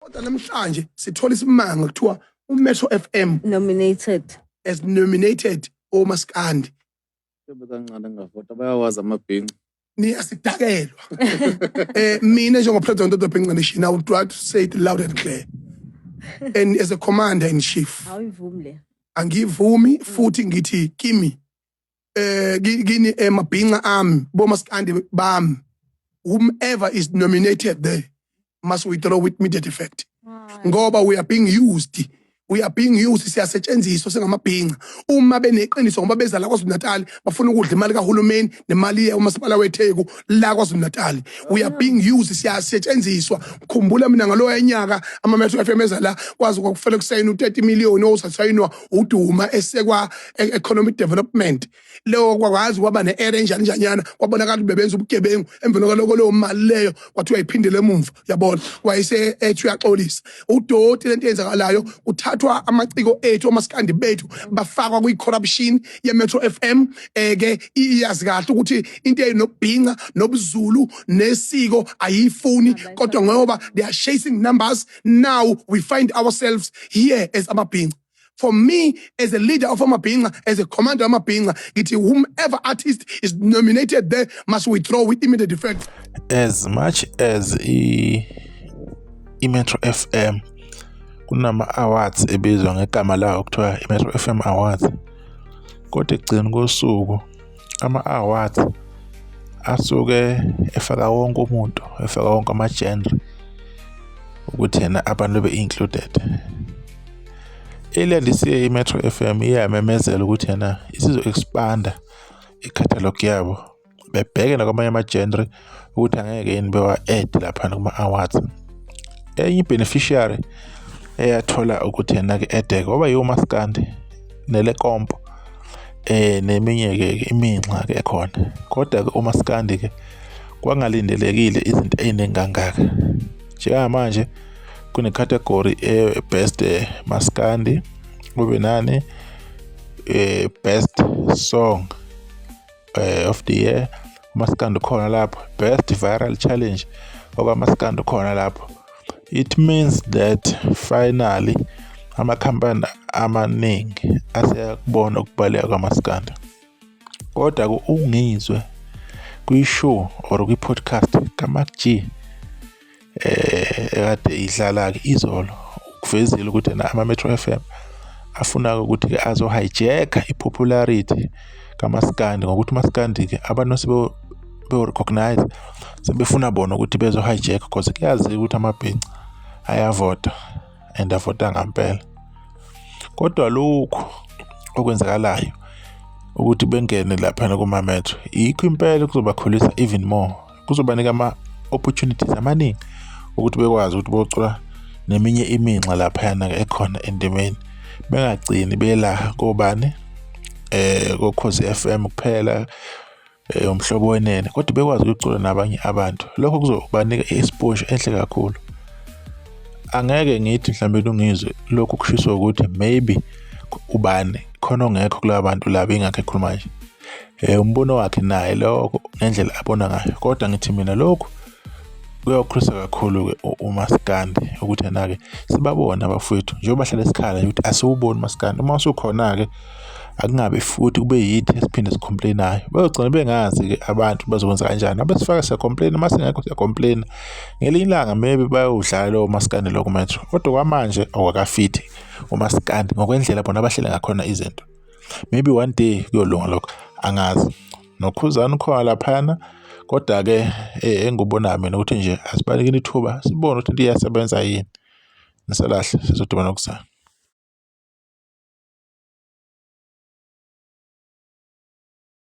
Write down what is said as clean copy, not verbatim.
Kodwa namhlanje sithola isimanga kuthiwa uMetro FM Nominated. Has nominated omaskandi. Bebe kancane ngavota, bayawazi amabhinca. Niyasidakelwa. Mina njengo-president of the Bhinca Nation, I would like to say it loud and clear and as a commander in chief, Awuyivumi le. Angivumi futhi ngithi kimi kini emabhinca ami, bomaskandi bami, whomever is nominated there must withdraw with immediate effect, ngoba we are being used, we are being used. Siyasetshenziswa singamabhinca. Uma beneqiniso, ngoba beza la KwaZulu Natal bafuna ukudla imali kahulumeni nemali umasipala weTheku la KwaZulu Natal. We are being used, siyasetshenziswa. Khumbula mina ngaloya nyaka ama-Metro FM eza la, kwazi kwakufanele kusayinwa u-30 million osasayinwa uDuma esekwa economic development. Leyo kwakwazi kwaba ne-error enjani njanyana, kwabonakala ukuthi bebenza ubugebengu. Emveni kwaloko leyo mali leyo kwathiwa iphindele emumva, yabona, wayese ethi uyaxolisa udoti. Lento eyenzakalayo, kuthathwa amaciko ethu, omasikandi bethu, bafakwa kwi-corruption ye-Metro FM. Ke iyazi kahle ukuthi into eyinobhinca nobuZulu nesiko ayifuni, kodwa ngoba they are chasing numbers, now we find ourselves here as amabhinca. For me, as a leader of amabhinca, as a commander amabhinca, ngithi whomever artist is nominated there must withdraw with immediate effect. As much as i-Metro FM kunama awards ebizwa ngegama lawo kuthiwa i-Metro FM Awards, kodwa ekugcineni kosuku ama awards asuke efaka wonke umuntu, efaka wonke ama-genre, ukuthi yena abantu bebe-included. Earlier this year i-Metro FM iyamemezela ukuthi yena isizo-expanda i-catalog yabo, bebheke nakwamanye ama-genre ukuthi angeke yini bewa-add laphana kuma-awards. Enye i-beneficiary eyathola ukuthi yena-ke add-eke kwaba yiwo umaskandi nelekompo neminye-ke iminxa-ke ekhona, kodwa-ke umaskandi-ke kwangalindelekile izinto ey'ningi kangaka. Njengamanje kune-category e-best maskandi, kube nani, best song of the year, umaskandi ukhona lapho, best viral challenge okwamaskandi ukhona lapho. It means that finally amakhampani amaningi aseyakubona ukubaluleka kwamaskandi. Kodwa-ke ungizwe kwi-show or kwi-podcast kaMac G ekade idlala-ke izolo, ukuvezile ukuthi na ama-Metro FM afuna ukuthi-ke azo-hijack-a i-popularity kamaskandi, ngokuthi umaskandi-ke abantu bewu-recognize, sebefuna bona ukuthi bezo-hijack, cause kuyaziwa ukuthi amabhinca ayavota and avota ngampela. Kodwa lokhu okwenzakalayo ukuthi bengene laphana kuma-Metro yikho impela kuzobakhulisa even more, kuzobanika ama-opportunities amaningi ukuthi bekwazi ukuthi bocula neminye iminxa laphayana ekhona endimeni, bengagcini bela kobani, koKhozi FM kuphela, Umhlobo Wenene, kodwa bekwazi ukucula nabanye abantu. Lokho kuzobanika i-exposure enhle kakhulu. Angeke ngithi mhlawumbe ungizwe lokhu kushiswa ukuthi maybe ubani khona ongekho kulaba bantu laba, ingakho ekhuluma nje, umbono wakhe naye lokho ngendlela abona ngayo. Kodwa ngithi mina lokhu kuyakhulisa kakhulu-ke umaskandi ukuthi yena-ke sibabone abafowethu, njengoba hlale sikhala nje ukuthi asiwuboni umaskandi. Uma usukhona-ke akungabi futhi kube yithi esiphinde si-complain-ayo, bayogcina bengazi-ke abantu bazokwenza kanjani. Abesifaka siya-complain, uma singekho siya-complain. Ngelinye ilanga maybe bayowudlala lowo maskandi lo ku-Metro, kodwa kwamanje awakafithi umaskandi ngokwendlela bona abahlele ngakhona izinto. Maybe one day kuyolunga lokho, angazi. Nokhuzani ukhona laphayana, kodwa-ke engikubonayo mina ukuthi nje asibanikeni ithuba sibone ukuthi into iyasebenza yini. Nisalahle, sizodibana okuzayo.